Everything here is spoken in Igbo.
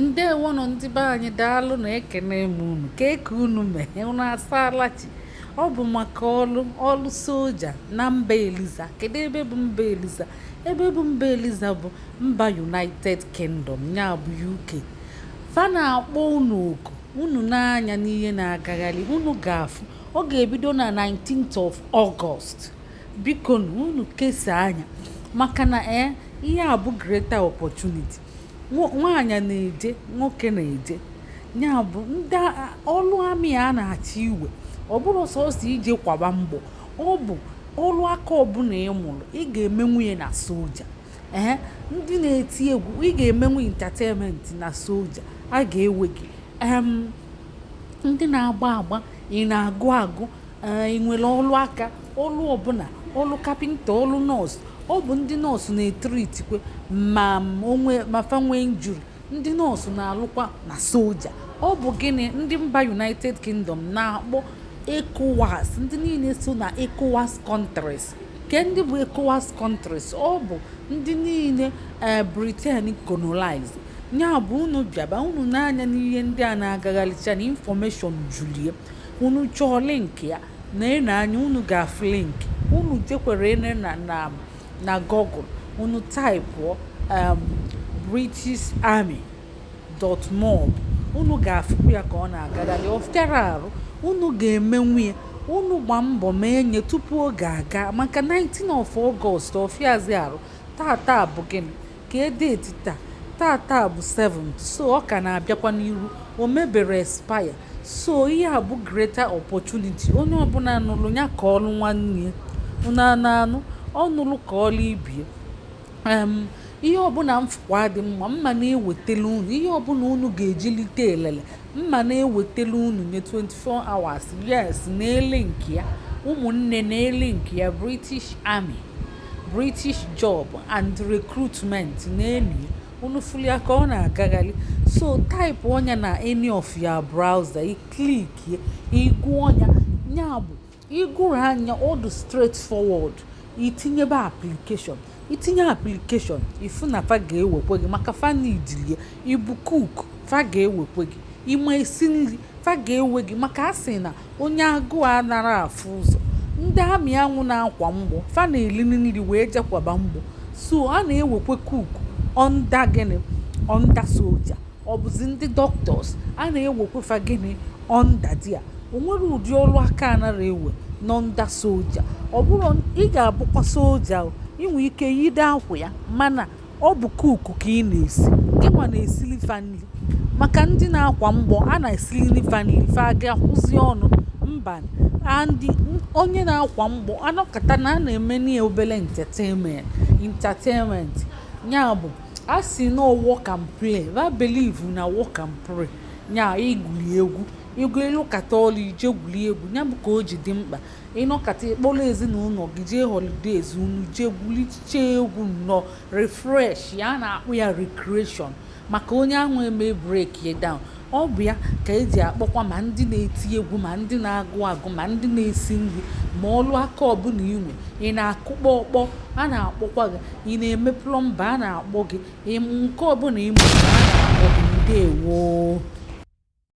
Ndewonụ ndị be anyị, daalụ na ekene m unu. Kee ka unu mee? Unu asaala chi? Ọ bụ maka ọlụ ọlụ soja na mba Eliza. Kedu ebe bụ mba Eliza? Ebe bụ mba Eliza bụ mba United Kingdom, ya bụ UK. Fa na-akpọ unu oku. Unu n'anya n'ihe na-agagharị, unu ga-afụ ọ ga-ebido na 19th of August. Biko unu kesaa anya, maka na ee, ihe a bụ greater opportunity. Nwaanyị na-eje, nwoke na-eje, ya bụ ndị ọlụ army a na-achọ iwe. Ọ bụrụ sọsọ ije kwaba mgbọ, ọ bụ ọlụ aka ọbụla ị mụrụ, ị ga-emenwu ya na soja. Ee, ndị na-eti egwu, ị ga-emenwu entertainment na soja, a ga-ewe gị. Ndị na-agba agba, ị na-agụ agụ, ee, ị nwere ọlụ aka, ọlụ ọbụla, ọlụ kapịnta, ọlụ nọọsụ. Ọ bụ ndị nọọsụ na-etreatikwe ma onwe ma fa nwee injury. Ndị nọọsụ na-alụkwa na soja. Ọ bụ gịnị? Ndị mba United Kingdom na-akpọ ECOWAS, ndị niile so na ECOWAS countries. Ke ndị bụ ECOWAS countries? Ọ bụ ndị niile ee Britain colonize. Ya bụ unu bịaba, unu n'anya n'ihe ndị a na-agagharịcha na information julie. Unu chọọ link ya na ene anya, unu ga-afụ link. Unu jekwere ene na Google, unu typeụọ British Army dot mob, unu ga-afụkwa ya ka ọ na-agagharị. Ọ fịara arụ, unu ga-emenwu ya. Unu gba mbọ mee nye tupu oge aga, maka 19 of August ọfịazi arụ. Tata bụ gịnị ka e date taa? Tata bụ 7th, so ọ ka na-abịakwa n'iru, o mebere expire. So ihe a bụ greater opportunity. Onye ọbụla nụrụ ya ka ọlụ nwanne ya, unu na-anụ, ọ nụrụ ka ọlụ ibie. Ihe ọbụla m fụkwa dị mma, mma na-ewetelu unu. Ihe ọbụla unu ga-eji lite elele, mma na-ewetelu unu nye 24 hours. Yes, na link ya, ụmụnne, na link ya, British Army, British job and recruitment na-eni. Unu fụlụ ya ka ọ na-agagharị. So type ọnya na any of your browser, i click, ịgụ ọnya. Ya bụ ịgụrụ anya, ọ dị straight forward. Itinyebe application, itinye application, ifu na fa ga-ewekwe gị, maka fa nidilie. Ibu cook, fa ga-ewekwe gị. Ịma esi nri, fa ga-ewe gị, maka a sị na onye agụụ anara afụ ụzọ. Ndị army anwụ na-akwa mgbọ, fa na-eli nri wee jekwaba mgbọ. So a na-ewekwe cook under gịnị? Under soja. Ọ bụzi ndị doctors, a na-ewekwe fa gịnị? Under dia. O nwere ụdị ọrụ aka anara ewe n'under soja. Ọ bụrụ ị ga-abụkwa soja o, ị nwee ike yide akwa ya, mana ọ bụ cook ka ị na-esi, gịnwa na-esili fa nri. Maka ndị na-akwa mgbọ, a na-esili fa nri, fa ga-akwụzi ọnụ mba. And onye na-akwa mgbọ anọkọta na a na-eme ya obere entertainment. Entertainment ya bụ a sị na work and play. Va believe na work and pray, ya igwuri egwu, igwu ịlụkata ọlụ, ije gwuri egwu. Ya bụ ka o ji dị mkpa ịnọkata ịkpọrọ ezinụlọ gị jee holidays, unu jee gwuliche egwu nnọọ, refresh ya. A na-akpụ ya recreation, maka onye ahụ eme break ya down. Ọ bụ ya ka eji akpọkwa ma ndị na-eti egwu, ma ndị na-agụ agụ, ma ndị na-esi nri, ma ọlụ aka ọbụla inwe. Ị na-akụkpọ ọkpọ, a na-akpọkwa gị. Ị na-eme plumber, a na-akpọ gị. Nke ọbụla ị mụrụ, a na-akpọ gị. Ndewo.